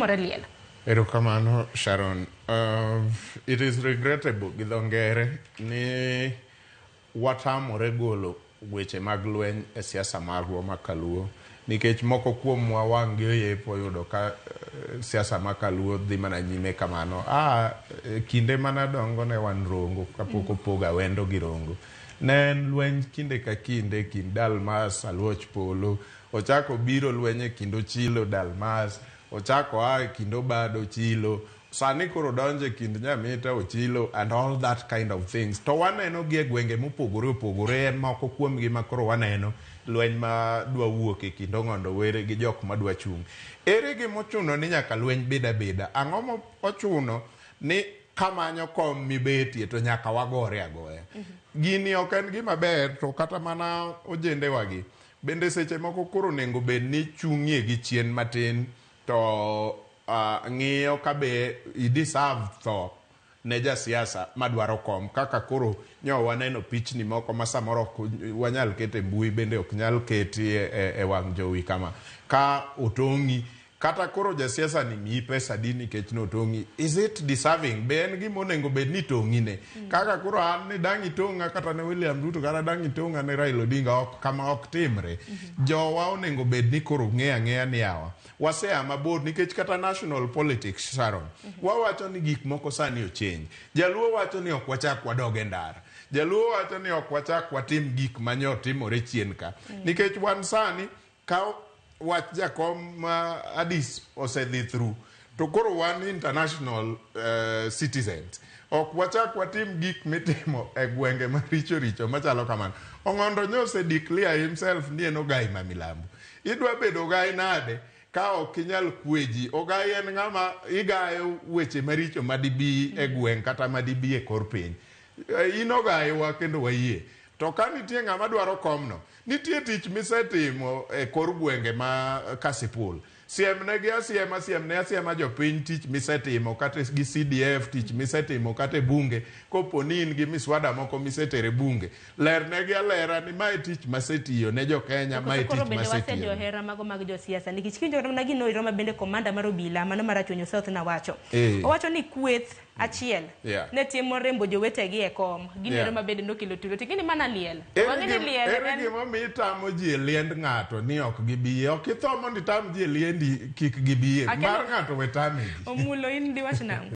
Timore liel. Erokamano Sharon. It is regrettable gi dho ngere ni watamore golo weche mag lweny e siasa marwa ma kaluo nikech moko kuomwa wang' gi oyepo oyudo ka siasa ma kaluo dhi mana nyime kamano. Kinde mane adongo ne wan Rongo kapok opog Awendo gi Rongo. Ne en lweny kinde ka kinde kind Dalmas, Aluoch Polo, ochako obiro lweny e kind Ochilo Dalmas, ochako oa e kind Obado Ochilo, sani koro donjo e kind Nyamita Ochilo and all that kind of things. To waneno gi e gwenge mopogore opogore, en moko kuomgi ma koro waneno lweny ma dwa wuok e kind Ong'ondo Were gi jok madwa chung'. Ere gima ochuno ni nyaka lweny bed abeda? Ang'o ma ochuno ni kamanyo kom mibetie to nyaka wagore agoya? Gini ok en gima ber to kata mana ojendewagi bende seche moko koro onego bed ni chung'ie gi chien matin to ng'iyo ka be i deserve tho ne jasiasa madwaro kom kaka koro nyo waneno pichni moko ma samoro ok wanyal keto e mbui bende ok nyal keti e wang' jowi kama ka otong'i kata koro jasiasa ni miyi pesa di nikech notong'i, is it deserving? Be en gima onego bed ni tong'i ne? Kaka koro an ni dang' itong'a kata ne William Ruto kata dang' itong'a ne Raila Odinga, ok kama ok timre. Jowa onego bed ni koro ng'eyo ang'eya ni yawa wasea mabor nikech kata national politics Sharon wawacho ni gik moko sani ochange. Jaluo wacho ni ok wachak wadog e ndara. Jaluo wacho ni ok wachak watim gik manyo timore chien ka. Nikech wan sani ka wach jakom ma Addis osedhi through to koro wan international citizens ok wachak watim gik mitimo e gwenge maricho richo machalo kamano. Ong'ondo nyo ose declare himself ni en ogai ma milambo. Idwa bedo ogai nade ka ok inyal kwe ji? Ogai en ng'ama igayo weche maricho madibi e gweng' kata madibi e kor piny. In ogaiwa kendo wayie. To ka nitie ng'ama dwaro komno, nitie tich misetimo e kor gwenge ma Kasipul. Siemnegi asiema, siemne asiema jopiny tich misetimo kata gi CDF, tich misetimo kata e bunge, kopo ni in gi miswada moko misetero e bunge. Lernegi alera ni mae tich masetiyo ne jo Kenya, mae Koro tich bende masetiyo. wase johera mago mag josiasa nikech kinjo kata mana gino ero ma bende komanda mar obila mano mar Rachuonyo South nawacho. Owacho ni kweth achiel ne timo rembo jowetegi e kom. Gino ero ma bende nokelo tulo. To ing'e ni mana liel. Wang'e ni liel Ere en gima omiyo itamo ji e liend ng'ato ni ok gibiye? Ok itho mondo itam ji e liendi kik gibiye. Akelo Mar ng'ato we tame ji. Omulo in diwach nang'o?